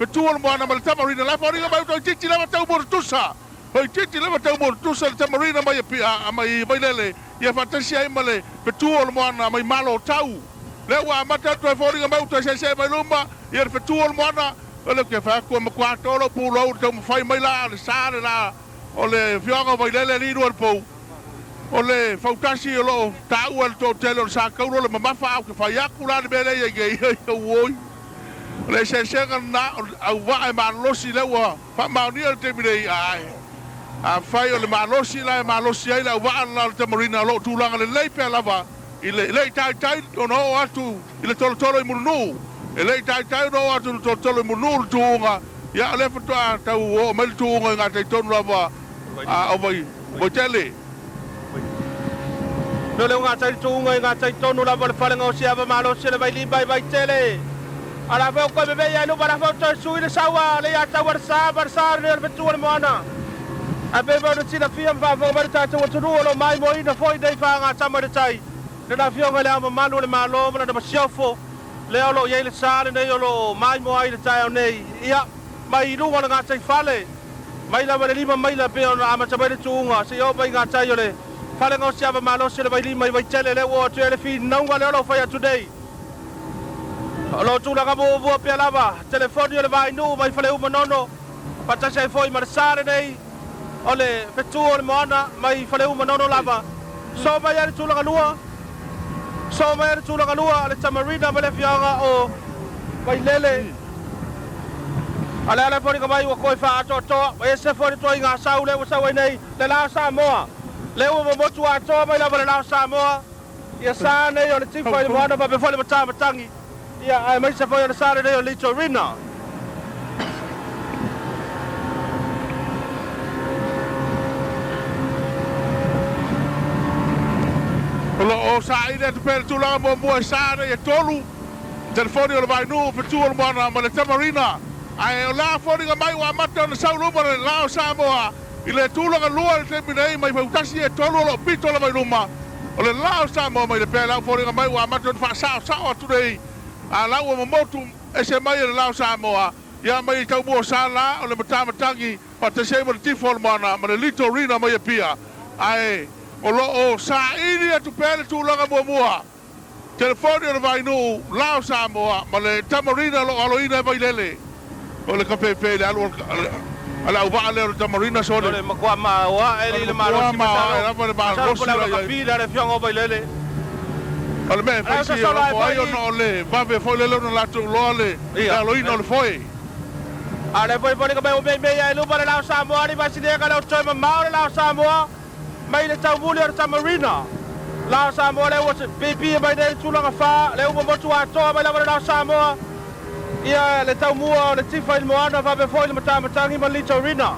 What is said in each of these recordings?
Fetu o le Moana ma le Tamarina la e foliga mai ua toeitiiti lava taumua tutusa. Toeitiiti lava taumua tutusa le Tamarina mai Apia mai Vailele ia faatasi ai ma le Fetu o le Moana mai Malo Tau. Lea ua amata atu e foliga mai ua toe seesee mai luma ia le Fetu o le Moana. O lea ou te fai atu e matua atoa lou pulou i le taumafai mai la o le sa le la o le afioaga o Vailele alii lua le pou. O le fautasi o lo o taua e le toatele o le sa taula o le mamafa a ou te fai atu la le mea lea e i ai nei, auoi. O le eseesega lena o le auvaa e malolosi lea ua faamaonia i le taimi nei, ae afai o le malosi la e malosi ai le auvaa lena o le tamarina o lo o tulaga lelei pea lava i le le i taitai ona oo atu i le tolotolo i Mulinuu. E le i taitai ona oo atu i le tolotolo i Mulinuu le tuuga, ia o lea faatoa tau oo mai le tuuga i gatai tonu lava o Vaitele. No le gatai le tuuga i gatai tonu lava o le fale gaosi ava malosi o le Vailima i Vaitele. A la foi o koe vevei ai luma la foi o toe sui le saua le ia taua le sa ma le sa lenei o le fetu o le moana. Ae pei foi ona silafia ma faafofoga mai le tatou atunuu o lo o maimoaina foi nei fagatama i le tai lena Afioga i Le Ao Mamalu o le Malo ma lana Masiofo lea o lo o i ai le sa lenei o lo o maimoa ai i le taeao nei. Ia, mai i luga o le gataifale. Mai lava i le 5 maila pei ona amata mai le tuuga seia oo mai i gatai o le fale gaosi ava malosi o le Vailima i Vaitele lea ua oo atu ai le finauga lea o lo o fai atu nei. O lo o tulaga muamua pea lava telefoni o le Vainuu mai Faleu-Manono faatasi ai foi ma le sa lenei o le fetu o le moana mai Faleu-Manono lava. Soo mai ai le tulaga lua, soo mai ai le tulaga lua o le Tamarina mai le afioaga o Vailele. A le ala e foliga mai ua toe faaatoatoa, ua ese foi le toaiga sau lea ua sau ai nei le la o Samoa. Lea ua momotu atoa mai lava le la o Samoa ia sa nei o le tifa i le moana faapea foi le matamatagi, ia aemaise foi o le sa lenei o Litorina. O lo o saili atu pea le tulaga muamua i sa nei e tolu. Telefoni o le Vainuu, Fetu o le Moana ma le Tamarina. Ae o la foliga mai ua amata ona sau luma le la o Samoa i le tulaga lua i le taimi nei mai Fautasi e tolu o lo o pito lava i luma o le la o Samoa mai le pea lau foliga mai ua amata ona faasaosao atu nei a la ua momotu ese mai e le la o Samoa ia mai i Taumua sa la o le Matamatagi faatasi ai ma le Tifo o le Moana ma le Litorina mai Apia ae o lo o saili atu pea le tulaga muamua. Telefoni o le Vainuu, la o Samoa, ma le Tamarina o lo o aloina e Vailele. O le kafefe i le alu a le auvaa lea o le Tamarina sole. O le matua maoae le malosi masalo po o le alokafila a le afioga o Vailele. O le mea e fai si alofa ai ona o le vave foi lele ona latou iloa le aloina o le foe. A o lea foi e foliga mai ua meimei ai i luma le la o Samoa, alii Vasileka lea o toe mamao le la o Samoa. Mai le taumuli o le Tamarina, la o Samoa lea ua piipii mai nei i tulaga fa, lea ua motu atoa mai lava le la o Samoa, ia le taumua o le tifa i le moana faapea foi le matamatagi ma le litorina.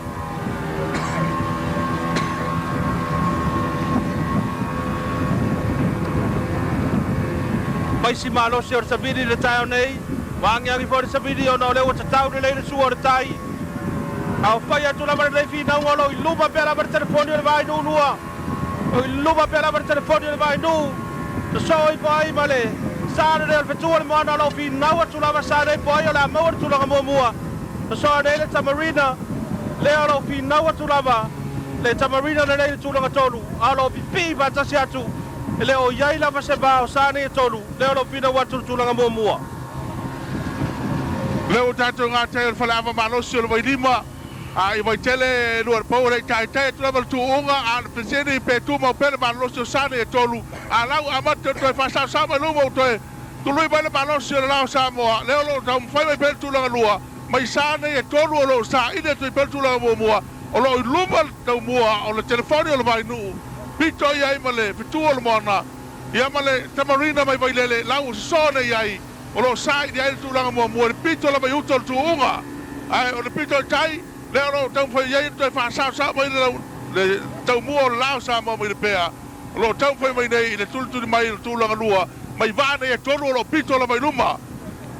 Maisi malosi o le savili i le taeao nei, ua agiagi foi le savili ona o lea ua tatau lelei le sua o le tai. A o fai atu lava lenei finauga o lo o i luma pea lava le telefoni o le Vainuu 2. O i luma pea lava le telefoni o le Vainuu. Sosoo ifo ai ma le sa lenei o le fetu o le moana o lo o finau atu lava sa nei po ai o le a maua le tulaga muamua. Sosoo nei le Tamarina lea o lo o finau atu lava le Tamarina lenei i le tulaga tolu a o lo o pipii faatasi atu e le o i ai lava se va o sa nei e tolu lea o lo o finau atu i le tulaga muamua. Lea ua tatou gatai o le faleava malosi o le Vailima a i Vaitele e lua le pau e le i taitai atu lava le tuuga a o le fesili pe tumau pea le malolosi o Sane e tolu a la ua amata ona toe faasaosao mai luma ua toe tului mai le malosi o le la o Samoa lea o lo o taumafai mai pea le tulaga lua mai Sane e tolu o lo o saili atu ai pea le tulaga muamua o lo o i luma le taumua o le telefoni o le Vainuu pito i ai ma le fetu o le moana ia ma le Tamarina mai Vailele la ua sosoo nei ai. O lo o saili ai le tulaga muamua i le pito lava i uta o le tuuga, ae o le pito i tai, lea o lo o taumafai i ai ona toe faasaosao mai le taumua o le la o Samoa mai Lepea, o lo o taumafai mai nei i le tulituli mai o le tulaga lua mai vaa nei e tolu o lo o pito lava i luma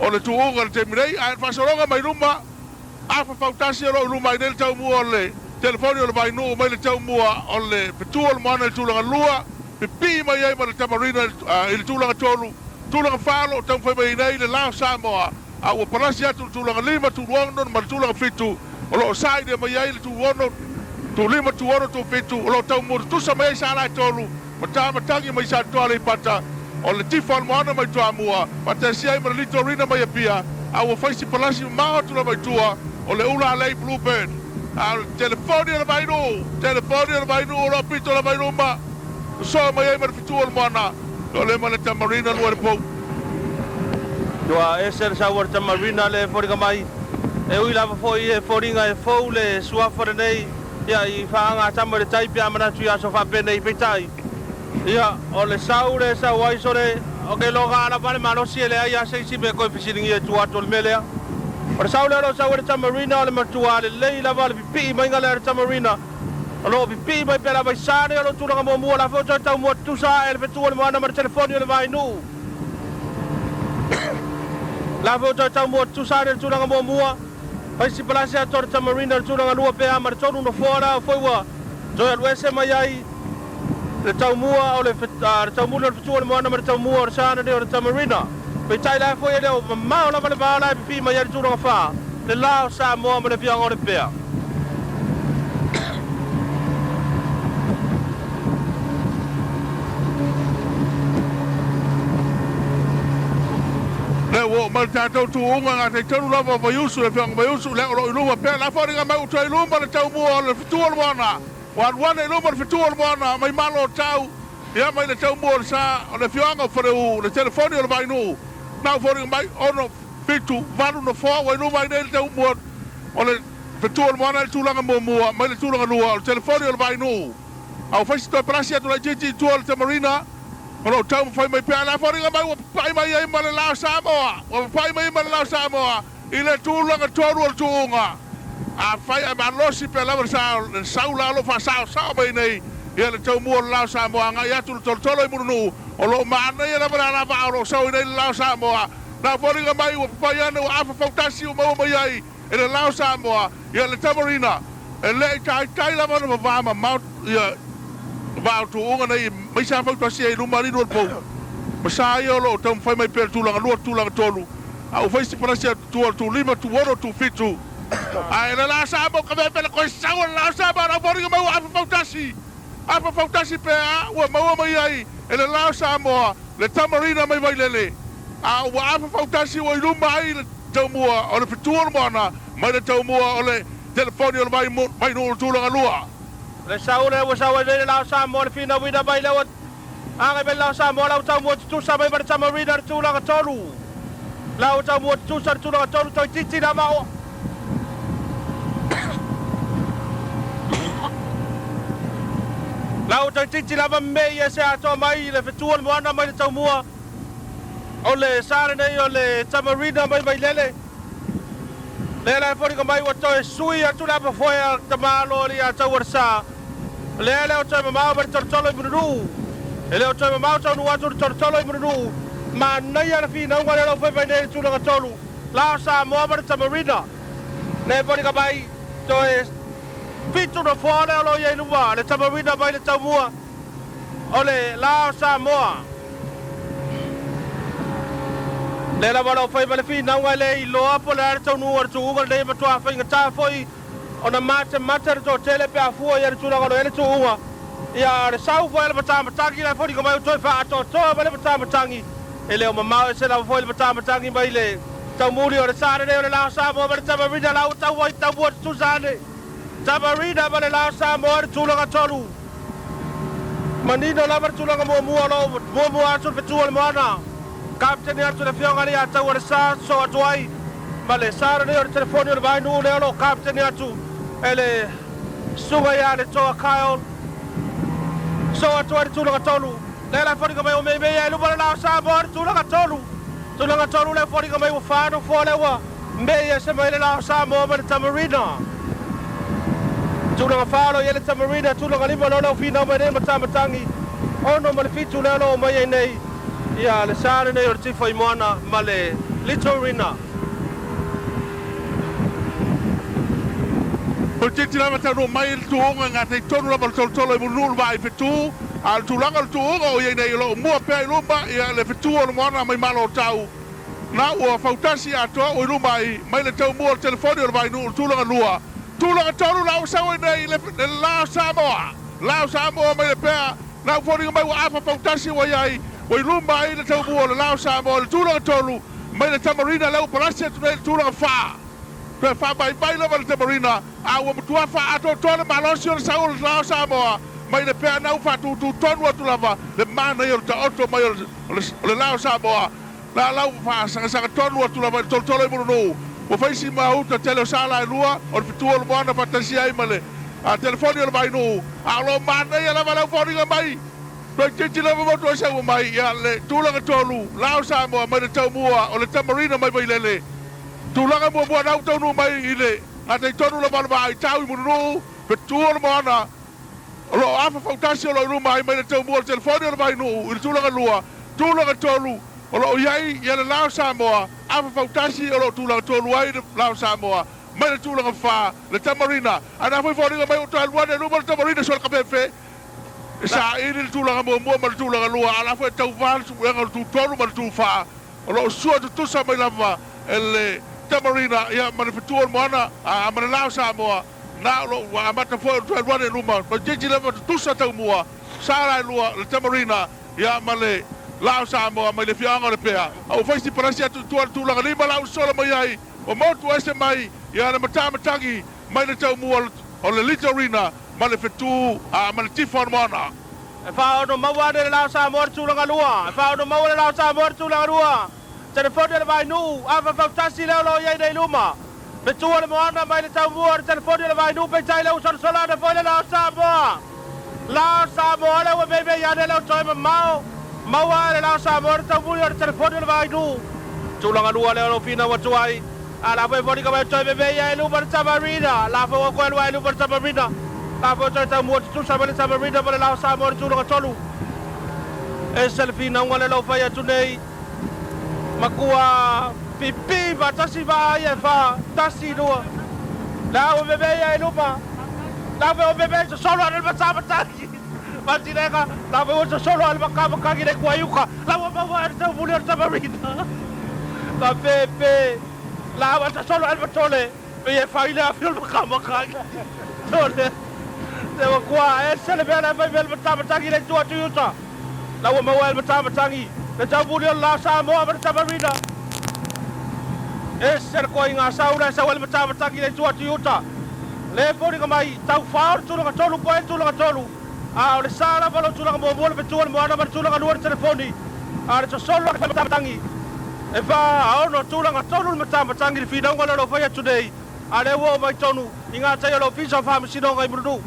o le tuuga i le taimi nei, ae o le faasologa mai luma, afa fautasi o lo o i luma ai nei le taumua o le telefoni o le Vainuu mai le taumua o le fetu o le moana i le tulaga lua, pipii mai ai ma le Tamarina i le tulaga tolu. Tulaga fa o lo o taumafai mai nei le la o Samoa. A ua palasi atu le tulaga lima, tulono ma le tulaga fitu, o lo o saili mai ai le tuono, tulima, tuono, tufitu, o lo o taumua tutusa mai ai sa la e tolu, ma Tamatagi mai Satoa Aleipata, o le Tifa o le Moana mai Toamua, faatasi ai ma le Litorina mai Apia, a ua fai si palasi mamao atu lava i tua, o le Ulalei Bluebird. A o le telefoni o le Vainuu, telefoni o le Vainuu o lo o pito lava i luma, soa mai ai ma le fetu o le Moana, o le ma le Tamarina lua le pou. Ua ese le sau o le Tamarina le foliga mai. E ui lava foi e foliga e fou le suafa lenei, ia i faaga tama i le tai pe a manatu i aso faapenei peitai. Ia, o le sau le sau ai sole, o ke loga lava le malosi e leai a se isi mea koe fesiligia i tua atu o le mea lea. O le sau lea o lo o sau ai le Tamarina o le matua lelei lava le pipii maiga lea a le Tamarina. O lo o pipii mai pea lava i sa nei o lo o tulaga muamua la foi o toe taumua tutusa ae le fetu o le moana ma le telefoni o le Vainuu. La foi o toe taumua tutusa ae le tulaga muamua. Faisi palasi atu o le Tamarina le tulaga lua pe a ma le tolu nofoa la foi ua toe alu ese mai ai le taumua o le le taumuli o le fetu o le moana ma le taumua o le sa nei o le Tamarina. Peitai la foi e le o mamao lava le va la e pipii mai ai le tulaga fa le la o Samoa ma le afioaga o Lepea. Lea ua oo mai le tatou tuuga ga taitonu lava o Vaiusu, le afioaga o Vaiusu, lea o lo o i luma pea le aforiga mai ua toe i luma le taumua o le fetu o le moana. Ua alu ane i luma le fetu o le moana mai malo o tau, ia mai le taumua o le sa o le afioaga o Faleu, le telefoni o le Vainuu. Na foliga mai 6, 7, 8 nofoa ua i luma ai nei le taumua o le fetu o le moana i le tulaga muamua, mai le tulaga lua o le telefoni o le Vainuu. A ua fai se toe palasi atu laitiiti i tua o le Tamarina, o lo o taumafai mai pea le aforiga mai ua papai mai ai ma le la o Samoa, ua papai mai ai ma le la o Samoa i le tulaga tolu o le tuuga. Afai ae malosi pea lava le sa, le sau la o lo o faasaosao mai nei ia le taumua o le la o Samoa agai atu le tolotolo i Mulinuu, o lo o manaia lava le alavaa o lo o sau ai nei le la o Samoa. Na foliga mai ua papai ane ua afa fautasi ua maua mai ai e le la o Samoa ia le Tamarina. E le i taitai lava ona vavā mamao ia va o tuuga nei mai sa fautasi ai i luma alii lua le pou. Ma sa ia o lo o taumafai mai pea le tulaga lua, tulaga tolu, a ua fai si palasi atu tua o le tu lima, tu ono, tu fitu. Ae le la Samoa ka vevela koe sau o le la o Samoa na foliga mai ua afa fautasi. Afa fautasi pe a ua maua mai ai e le la o Samoa le Tamarina mai Vailele. A ua afa fautasi ua i luma ai le taumua o le fetu o le moana mai le taumua o le telefoni o le Vainuu o le tulaga lua. Le sau lea ua sau ai nei le la o Samoa le finauina mai lea ua agai mai le la o Samoa la ua taumua tutusa mai ma le Tamarina le tulaga tolu. La ua taumua tutusa le tulaga tolu toeitiiti lava o La ua toeitiiti lava mei e se atoa mai le fetu o le moana mai le taumua o le sa lenei o le Tamarina mai Vailele. Lea la e foliga mai ua toe sui atu le apafoe a tamalo le ia tau o le sa. Lea le o toe mamao mai le tolotolo i Mulinuu. E le o toe mamao taunuu atu le tolotolo i Mulinuu. Manaia le finauga lea o lo o fai mai nei le tulaga tolu. La o Samoa ma le Tamarina. Lea e foliga mai toe fitu nofoa lea o lo o i ai luma le Tamarina mai le taumua o le la o Samoa. Lea lava o lo o fai ma le finauga e le iloa po o le a le taunuuga o le tuuga lenei e matua faigata foi ona matamata le toatele pe a fua i ai le tulaga o lo o i ai le tuuga. Ia, a o le sau foi a le matamatagi la e foliga mai ua toe faaatoatoa mai le matamatagi. E le o mamao ese lava foi le matamatagi mai le taumuli o le sa lenei o le la o Samoa ma le Tamarina la ua tau ai taumua tutusa ane. Tamarina ma le la o Samoa i le tulaga tolu. Manino lava le tulaga muamua o lo o muamua atu le fetu o le moana. Kapeteni atu le afioga ia Taua le Sa sosoo atu ai ma le sa lenei o le telefoni o le Vainuu lea o lo o kapeteni atu e le susuga ia Letoa Kyle. Sosoo atu ai le tulaga tolu. Lea la foliga mai ua meimei ai luma le la o Samoa le tulaga tolu. Tulaga tolu lea foliga mai ua fa nofoa lea ua mei ese mai le la o Samoa ma le Tamarina. Tulaga fa o lo o i ai le Tamarina, tulaga lima o lo o finau mai nei Matamatagi, ono ma le fitu lea o lo o omai ai nei ia le sa lenei o le Tifa i Moana ma le Litorina. O le titi lava taunuu mai le tuuga i gatei tonu lava o le tolotolo i Mulinuu le vaa i fetu, a o le tulaga o le tuuga o i ai nei o lo o mua pea i luma ia le fetu o le moana mai malo o tau. Na ua fautasi atoa ua i luma ai mai le taumua o le telefoni o le Vainuu i le tulaga lua. Tulaga tolu la ua sau ai nei le le la o Samoa. La o Samoa mai le pea na ua foliga mai ua afa fautasi ua i ai ua i luma ai le taumua o le la o Samoa i le tulaga tolu mai le Tamarina lea ua palasi atu nei i le tulaga fa. Toe faamaimai lava le Tamarina a ua matua faaatoatoa le malosi o le sau o le la o Samoa mai le pea na ua faatutū tonu atu lava le manaia o le taoto mai o le la o Samoa. Na lau faasagasaga tonu atu lava i le tolotolo i Mulinuu, ua fai si maauta tele o sala e lua o le fetu o le moana faatasi ai ma le telefoni o le Vainuu, a o lo o manaia lava lau foliga mai. Toeitiiti lava motu ai saua mai ia le tulaga tolu la o Samoa mai le taumua o le Tamarina mai Vailele. Tulaga muamua na ua taunuu mai i le gatai tonu lava o le vaa i tau i Mulinuu, fetu o le moana O lo o afa fautasi o lo o i luma ai mai le taumua o le telefoni o le Vainuu i le tulaga lua, tulaga tolu o lo o i ai ia le la o Samoa, afa fautasi o lo o tulaga tolu ai le la o Samoa mai le tulaga fa, le Tamarina. A na foi foliga mai ua toe alu ane i luma le Tamarina sola kafefe e saili le tulaga muamua ma le tulaga lua, a o la foi e tauva le suega o le tu tolu ma le tu fa. O lo o sua tutusa mai lava e le Tamarina ia ma le fetu o le moana a ma le la o Samoa. Na o lou ua amata foi ona toe alu ane i luma, toeitiiti lava tutusa taumua, sa la e lua le Tamarina ia ma le La o Samoa mai le afioaga o Lepea. A ua fai si palasi atu i tua i le tulaga lima la ua sola mai ai, ua motu ese mai ia le matamatagi mai le taumua o le Litorina ma le fetu a ma le tifa o le moana. E faaono maua ane le La o Samoa i le tulaga lua. E faaono maua le La o Samoa i le tulaga lua. Telefoni a le Vainuu, afa fautasi lea o lo o i ai nei i luma. Fetu o le moana mai le taumua o le telefoni o le Vainuu peitai lea ua solasola ane foi le La o Samoa. La o Samoa lea ua meimei ane lea o toe mamao. Maua ae le La o Samoa le taumuli o le telefoni o le Vainuu. Tulaga lua lea o lo o finau atu ai. A la foi foliga mai o toe memei ae i luma le Tamarina. La foi ua toe alu ae i luma le Tamarina. La foi o toe taumua tutusa mai le Tamarina ma le La o Samoa i le tulaga tolu. Ese le finauga lea o lo o fai atu nei. Matua pipi faatasi vaa ia e fa, tasi, lua. La ua memei ai luma. La ua memei sosolo ane le matamatagi. Matilega, la ua sosolo ane le matamatagi le kuaiuka. La ua maua ai le taumuli o le tamarina. La pepe. La ua sosolo ane le matole. Pei e fai le afi o le matamatagi. Tole. Te ua kua ese le mea la fai mea le matamatagi le tua atu i uta. La ua maua e le matamatagi le taumuli o le la Samoa ma le tamarina. Ese le koiga sau la e sau ai le matamatagi le tua atu i uta. Le foliga mai tau fao le tulaga tolu poe le tulaga tolu. A o le sa lava lou tulaga muamua le fetu o le moana ma le tulaga lua le telefoni. A o le sosolo a le matamatagi e fa a ono tulaga tolu le matamatagi le finauga lea o lo o fai atu nei. A lea ua oo mai tonu i ngā tai o le Ofisa o Faamasinoga i Mulinuu.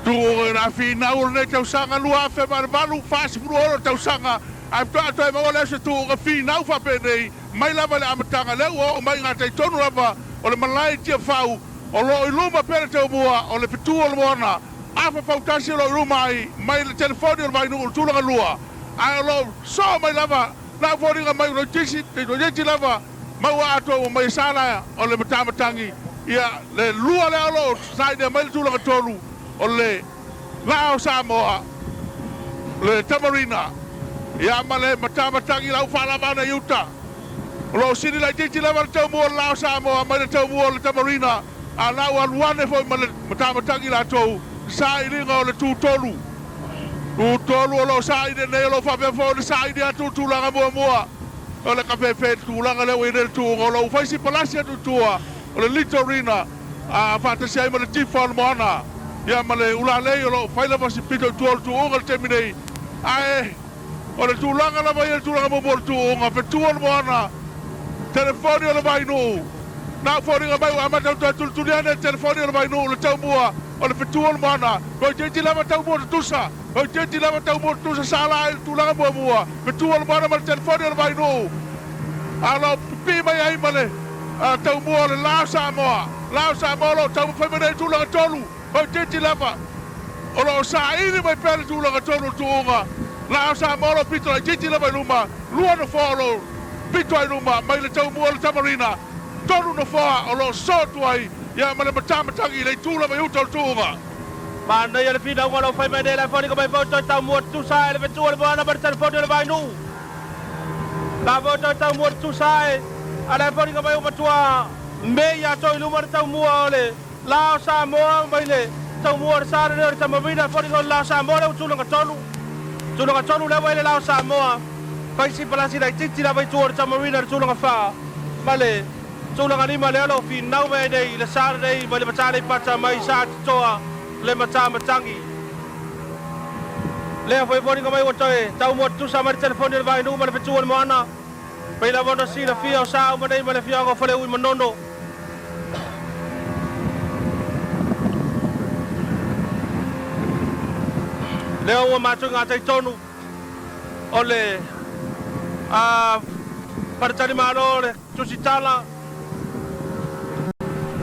Tuuga na finau o lenei tausaga 2008, 46 tausaga, ae faatoa toe maua lea o se tuuga finau faapenei mai lava i le amataga. Lea ua oo mai i gatai tonu lava o le malae i Tiafau, o lo o i luma pea le taumua o le fetu o le moana afa fautasi o lo o i luma ai mai le telefoni o le Vainuu i le tulaga lua, ae o lo o soo mai lava na foliga mai toeitiiti lava Ma ua atoa ua mai e Sala o le matamatagi ia le lua lea o lo o sainia mai le tulaga tolu o le la o Samoa le Tamarina ia ma le matamatagi lau faalava ana i uta. O lo o sili laitiiti lava le taumua o le la o Samoa mai le taumua o le Tamarina a la ua alu ane foi ma le matamatagi latou sailiga o le tu tolu. Tu tolu o lo o saili nei o lo o faapea foi ona saili atu le tulaga muamua. O le kafefe i le tulaga lea ua i ai nei le tuuga o lo o fai si palasi atu i tua o le Litorina a faatasi ai ma le Tifa o le Moana ia ma le Ulalei o lo o fai lava si pito i tua o le tuuga i le taimi nei. Ae o le tulaga lava ia i le tulaga muamua o le tuuga, fetu o le Moana, telefoni o le Vainuu. Na ou foliga mai ua amata ona toe tulituli ane le telefoni o le Vainuu le taumua o le fetu o le Moana. Toeitiiti lava taumua tutusa. Toeitiiti lava taumua tutusa sa la ai le tulaga muamua, fetu o le moana ma le telefoni o le Vainuu. A o lo o pipii mai ai ma le taumua o le la o Samoa. La o Samoa o lo o taumafai mai nei i le tulaga tolu. Toeitiiti lava o lo o saili mai pea le tulaga tolu o le tuuga. La o Samoa o lo o pito laitiiti lava i luma. Lua nofoa o lo o pito ai luma mai le taumua o le Tamarina. Tolu nofoa o lo o sosoo atu ai ia ma le matamatagi i le itu lava i uta o le tuuga. Manaia le finauga o lo o fai mai nei le foliga mai foi toe taumua tutusa ae le fetu o le moana ma le telefoni o le Vainuu. La foi toe taumua tutusa ae, a le foliga mai ua matua mei atoa i luma le taumua o le la o Samoa mai le taumua o le sa lenei o le Tamarina. Foliga o le la o Samoa lea ua tulaga tolu. Tulaga tolu lea ua i le la o Samoa. Faisi palasi laitiiti lava i tua o le Tamarina i le tulaga fa ma le tulaga lima lea o lo o finau mai ai nei i le sa lenei mai le Mata Aleipata mai Satitoa le Mata Matagi. Lea foi foliga mai ua toe taumua tutusa mai le telefoni o le Vainuu ma le fetu o le Moana. Pei lava ona silafia o sa uma nei ma le afioaga o Faleu i Manono. Lea ua matou gatai tonu o le faletalimalo o le Tusitala.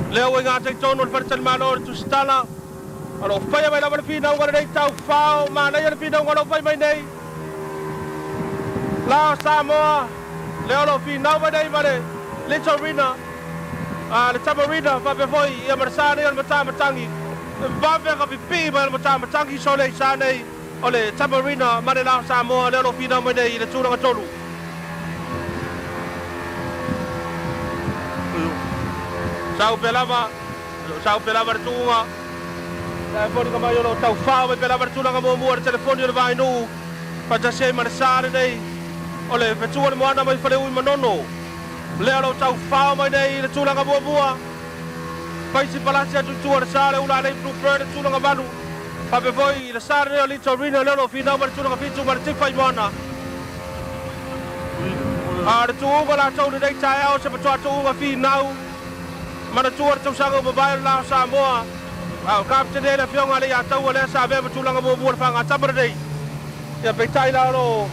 Lea ua i gatai tonu o le faletalimalo o le Tusitala. O lo o faia mai lava le finauga lenei taufao, manaia le finauga o lo o fai mai nei. La o Samoa, lea o lo o finau mai nei ma le Litorina, a le Tamarina, faapea foi ia ma le sa nei o le Matamatagi. E vave ka pipii mai o le Matamatagi sole i sa nei o le Tamarina ma le La o Samoa, lea o lo o finau mai nei i le tulaga tolu. Sau pea lava. Sau pea lava le tuuga. Sa e foliga mai o lo o taufao mai pea lava le tulaga muamua i le telefoni o le Vainuu, faatasi ai ma le sa lenei o le fetu o le moana mai Faleu i Manono. Lea o lo o taufao mai nei i le tulaga muamua. Faisi palasi atu i tua le sa o le Ulalei Blue Bird i le tulaga valu. Faapea foi i le sa lenei o Litorina lea o lo o finau mai le tulaga fitu ma le Tifa i Moana. A o le tuuga latou i lenei taeao se matoa tuuga finau. Manatua le tausaga ua mavae o le la o Samoa, a o Kapetene le Afioga a Leiataua lea sa avea ma tulaga muamua o le fagatama lenei. Ia peitai la o lo o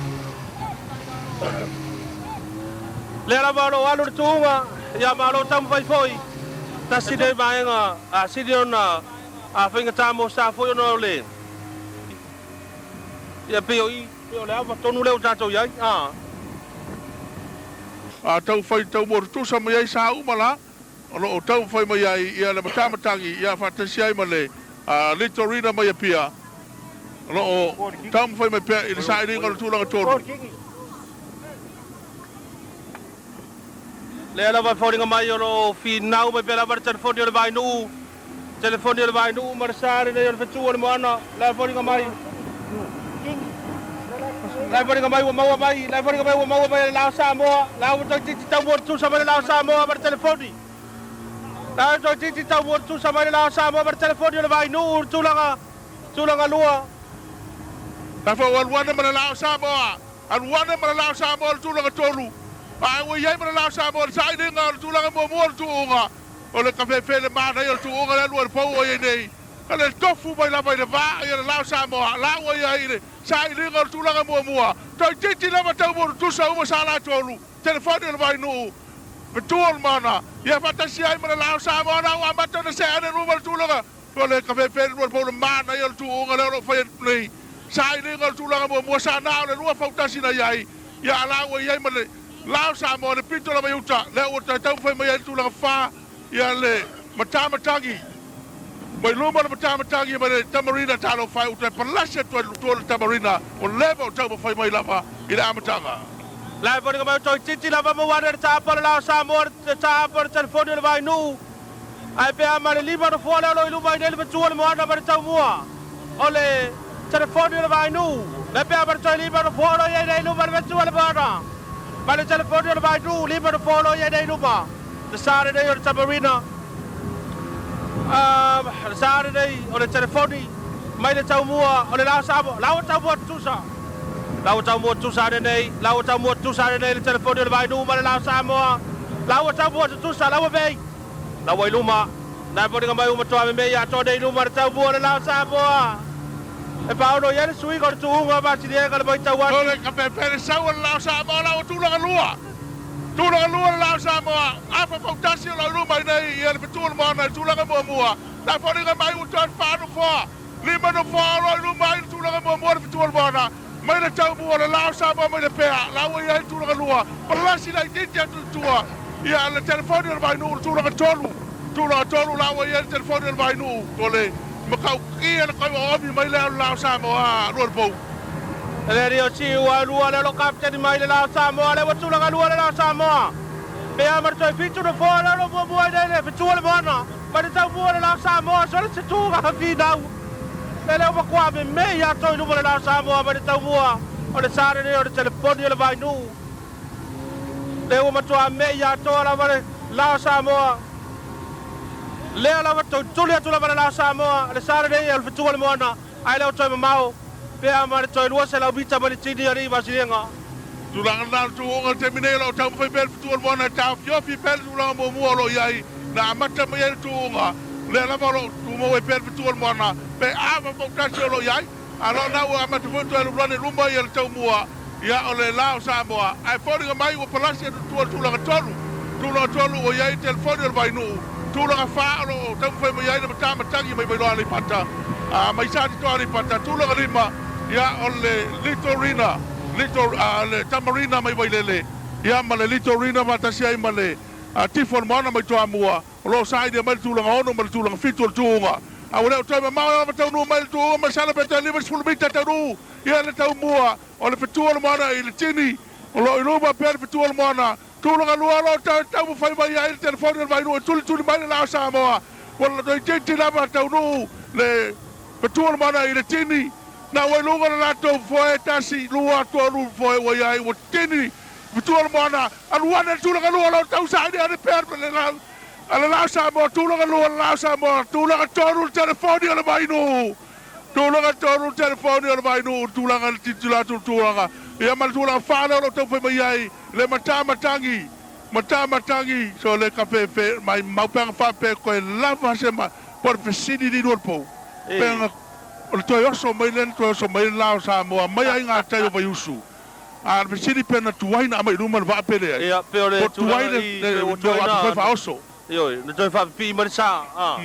lea lava o lo o alu le tuuga, ia ma o lo o taumafai foi. Tasi lenei vaega a sili ona faigata mo sa foi ona o le ia pei o i pei o le ava tonu lea ua tatou i ai. A. A taumafai tau tutusa mai ai sa uma la, o lo o taumafai mai ai ia le Matamatagi ia faatasi ai ma le Litorina mai Apia, o lo o taumafai mai pea i le sailiga o le tulaga tonu. Lea lava e foliga mai o lo o finau mai pea lava le telefoni o le Vainuu, telefoni o le Vainuu ma le sa lenei o le fetu o le moana. La e foliga mai, la e foliga mai ua maua mai, la e foliga mai ua maua mai e le la o Samoa, la ua toeitiiti taumua tutusa mai le la o Samoa ma le telefoni. La ua toeitiiti taumua tutusa mai le la o Samoa ma le telefoni o le Vainuu i le tulaga, tulaga lua. La foi ua alu ane ma le la o Samoa, alu ane ma le la o Samoa i le tulaga tolu. A ua i ai ma le la o Samoa i le sailiga o le tulaga muamua o le tuuga. O le kafefe le manaia o le tuuga le alu ai le pou o i ai nei. O le tofu mai lava i le va ia le la o Samoa, la ua i ai i le sailiga o le tulaga muamua. Toeitiiti lava tau mo tutusa uma sa la tolu, telefoni o le Vainuu, fetu o le mana, ia faatasi ai ma le la o Samoa na ua amata ona see ane luma le tulaga. O le kafefe le lua le pou le manaia o le tuuga lea o lo o fai atu nei. Sailiga o le tulaga muamua sa na o le lua fautasi na i ai, ia a la ua i ai ma le la o Samoa le pito lava i uta, lea ua toe taumafai mai ai le tulaga fa, ia le Matamatagi. Mai luma le Matamatagi ma le Tamarina talofa e uta e palasi atu ai tua le Tamarina ua leva o taumafai mai lava i le amataga. La e foliga mai o toeitiiti lava maua ane le taapo a le la o Samoa le taapo a le telefoni o le Vainuu. Ae pe a ma le lima nofoa lea o lo o i luma ai nei le matua o le moana ma le taumua o le telefoni o le Vainuu. Le pe a ma le toe lima nofoa o lo o i ai nei i luma le matua o le moana ma le telefoni o le Vainuu, lima nofoa o lo o i ai nei i luma. Le sa lenei o le Tamarina, le sa lenei o le telefoni mai le taumua o le la o Samoa. La ua taumua tutusa. La ua taumua tutusa ane nei. La ua taumua tutusa ane nei le telefoni o le Vainuu ma le la o Samoa. La ua taumua tutusa, la ua vei. La ua i luma. La e foliga mai ua matua memei atoa nei i luma le taumua o le la o Samoa. E paono i ai le suiga o le tuuga ma Siliega le matau atu. O le kafefe le sau o le la o Samoa, la ua tulaga lua. Tulaga lua le la o Samoa, afa fautasi o lo o i luma i nei ia le fetu o le moana i le tulaga muamua. La foliga mai ua toe fa nofoa, lima nofoa o lo o i luma ai le tulaga muamua le fetu o le moana. Mai le taumua o le la o Samoa mai le pea, la ua i ai le tulaga lua. Palasi laitiiti atu i tua ia le telefoni o le Vainuu i le tulaga tolu. Tulaga tolu la ua i ai le telefoni o le Vainuu. O le matautia le kai oomi mai lea o le la o Samoa lua le pou. Le alii o Siua e lua lea o lo o kapeteni mai le la o Samoa, lea ua tulaga lua le la o Samoa. Pe a ma le toe fitu nofoa lea o lo o muamua ai nei le fetu o le moana mai le taumua le la o Samoa sole se tuga finau. Le lea ua matua memei atoa i luma le la o Samoa mai le taumua o le sa lenei o le telefoni o le Vainuu. Lea ua matua mei atoa lava le la o Samoa. Lea lava toe tuli atu lava le la o Samoa, le sa lenei o le fetu o le moana. Ae le o toe mamao, pe a ma le toe 200 mita mai le tini alii Vasiliega. Tulaga na o le tuuga i le taimi nei o lo o taumafai pea le fetu o le moana e taofiofi pea le tulaga muamua o lo o i ai na amata mai ai le tuuga. O lea lava o lo o tumau ai pea le fetu o le moana pe ava fautasi o lo o i ai. A lo na ua amata foi ona toe alualu ane i luma ia le taumua ia o le la o Samoa. Ae foliga mai ua palasi atu i tua i le tulaga tolu. Tulaga tolu ua i ai telefoni o le Vainuu. Tulaga fa o lo o taumafai mai ai le matamatagi mai Vailoa Aleipata a mai Satitoa Aleipata. Tulaga lima ia o le Litorina, Little, le Tamarina mai Vailele ia ma le Litorina faatasi ai ma le Tifo o le Moana mai Toamua. O lo o sailia mai le tulaga ono ma le tulaga fitu o le tuuga. A ua le o toe mamao lava taunuu mai le tuuga masalo pe toe 50 mita taunuu ia le taumua o le fetu o le moana i le tini. O lo o i luma pea le fetu o le moana. Tulaga lua o lo o toe taumafai mai ai le telefoni o le Vainuu e tulituli mai le la o Samoa. Ua toeitiiti lava taunuu le fetu o le moana i le tini. Na ua i luga le latou foe, tasi, lua, tolu foe ua i ai, ua tini Matua le moana, alu ane le tulaga lua lo tau saili ane pea le la a le la Samoa, tulaga lua le la Samoa, tulaga tolu le telefoni o le Vainuu, tulaga tolu le telefoni o le Vainuu, tulaga le tilotilo atu le tulaga, ia ma le tulaga fa lea o lo o taumafai mai ai le matamatagi, matamatagi, so le kafe fe mai mau peaga faapea koe lava se ma, po o le fesili li lua le pou, peaga o le toe oso mai lea na toe oso mai le la o Samoa mai ai ngā tai o Vaiusu. A o le fesili pe na tuai na aumai i luma le vaa pe leai. Ia, pe o le Po tuai tulaga le i, pe ua le tuai api na, foi faaoso. Ioe, na toe faapipii mai le sa, a.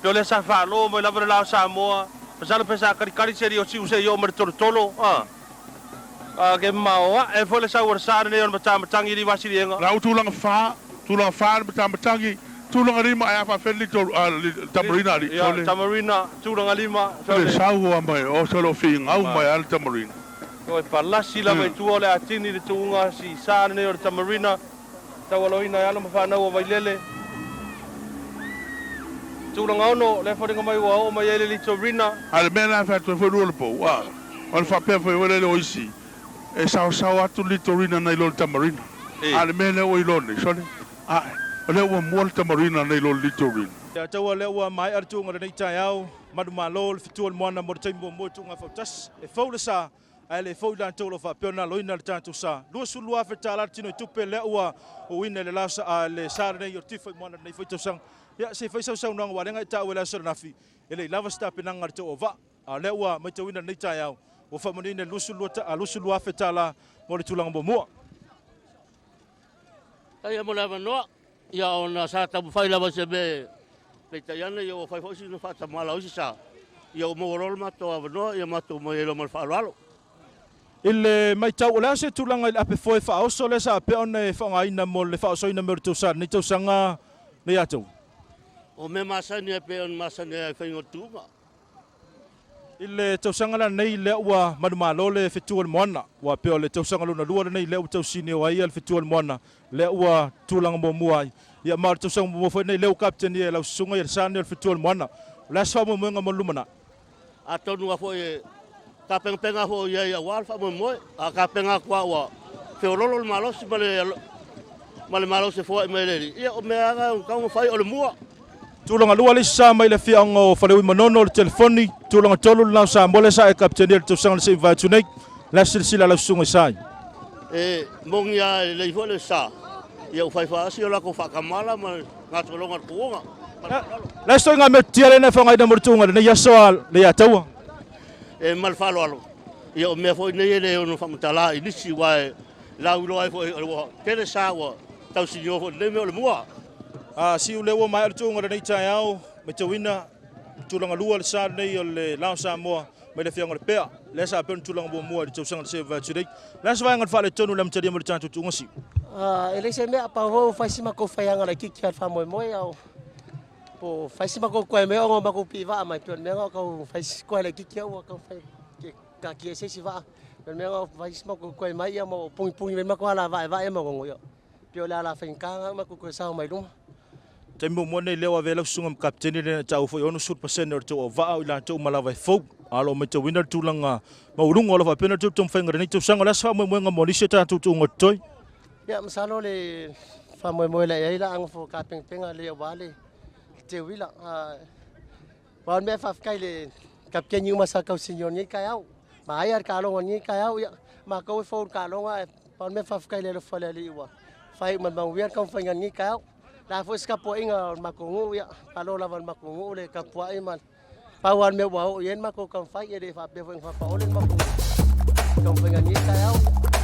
Pe o lea sa faalo mai lava le la o Samoa, masalo pe sa kalikali se alii o Siu se i oo mai le tolotolo, a. A ke maoae foi le sau o le sa lenei o le matamatagi i Liivasiliega. La u tulaga fa, tulaga fa le matamatagi, tulaga lima ae a faafeli little, a le tamarina alii, Ia, sole. tamarina, tulaga lima, Le sole. sau a mai, o sole o figau mai a le tamarina. Toe palasi lava i tua o le atini le tuuga si sa lenei o le Tamarina, taualoina e alo ma fanau o Vailele. Tulaga ono, lea foliga mai ua oo mai ai le Litorina. A le mea la e fai atu ai foi lua le pou, a o le faapea foi lele o isi e saosao atu le Litorina nai lo le Tamarina. A le mea lea ua iloa nei, sole, ae, o lea ua mua le Tamarina nai lo le Litorina. Ia taua lea ua maea le tuuga o lenei taeao, manumalo le fetu o le moana mo le taimi muamua i tuuga fautasi. E fou le sa, ae le fou i latou o lo o faapea ona aloina le tatou sa. $22,000 le tino i tupe lea ua uina i le la sa, le sa lenei o le Tifa i Moana i lenei foi tausaga. Ia, se i fai sau saunoaga aua o lea na e taua i le aso ananafi, e le i lava se tapenaga a le tou auvaa. A o lea ua matauina i lenei taeao, ua faamanuiaina i le $22,000 mo le tulaga muamua. Faafetai mo le avanoa. Ia ona sa taumafai lava i se mea e peitai ane ia ua fai foi sina faatamala o isi sa, ia ua maua loa le matou avanoa ia matou omai ai loa ma le faaaloalo. I le matau, o le a se tulaga i le ape foe faaoso lea sa pea ona e faaaogaina mo le faaosoina mai o le tou sa i lenei tausaga nei atoa? O mea masani e pei ona masani ai i faiga o le tuuga. I le tausaga la lenei lea ua manumalo le fetu o le moana, ua pei o le tausaga lona lua lenei lea ua tausinio ai le fetu o le moana, lea ua tulaga muamua ai. Ia ma o le tausaga muamua foi lenei lea ua kapetenia e lau susuga ia le sa lenei o le fetu o le moana. O le a se faamoemoega mo le lumanai? Atonu lava foi e tapenapena foi i ai aua le faamoemoe, a tapena atu lava ua feololo le malosi ma le ma le malosi e foai mai e le Alii, ia o mea lava na e tatau ona fai o le mua. Tulaga lua le isi sa mai le afioaga o Faleui Manono o le telefoni, tulaga tolu le lao Samoa lea sa e kapetenia i le tausaga na se i mavae atu nei. O le a se silasila a lau susuga i sa ai? E moni lava e lelei foi le sa, ia ua fai faasi o latou faatamala ma le gatologa o le tuuga. Ma le faaaloalo. Le a se ituaiga metotia lea na e faaaogaina mo le tuuga i lenei aso a Leiataua? E ma le faaaloalo, ia o mea foi nei e le ono faamatala i nisi, aua e lauiloa ai foi ua tele sa ua tausinio foi i lenei mea o le mua. A siu lea ua maea le tuuga o lenei taeao, matauina tulaga lua le sa lenei o le la o Samoa mai le afioaga o Lepea, lea sa pea ona tulaga muamua i le tausaga na se vae atu nei. O le a se vaega o le faaletonu i le amatalia mo le tatou tuuga siu? E leai se mea, pau foi ua fai si matou faiaga laitiiti lava i le faamoemoe, a po o fai si matou koe mea ona o matou pii vaa mai, pei o le mea lena o tau fai si koe laitiiti au ua tau fai taatia ai se isi vaa. Le mea o fai si makou koe mai ia ma o pugipugi mai makou ala vaevae ma gogo ia. Pei o le ala faigata lena matou toe sao mai luma. Taimi muamua lenei lea ua avea lau susuga ma Kapeteni lea na taua foi e 60% o le tou auvaa o i latou uma lava e fou. A o lo o matauina le tulaga maualuga o lo o faapea ona outou taumafaiga i lenei tausaga. O le a se faamoemoega mo nisi o tatou tuuga o totoe? Ia, masalo le faamoemoe la i ai la agofo tapenapena lelei aua le teuila. Pau le mea faafetai i le kapikeni uma sa tausinio i lenei taeao. Manaia le taaloga i lenei taeao, ia matou e fou i le taaloga ae pau le mea faafetai i le alofa o le Alii ua faaiu ma le manuia le taumafaiga i lenei taeao. O le a foi se tapuaiga a le matou nuu, ia malo lava i le matou nuu le tapuai ma pau lava le mea ua oo i ai le matou taumafai, e le faapea foi ina faapaole le matou taumafaiga i lenei taeao.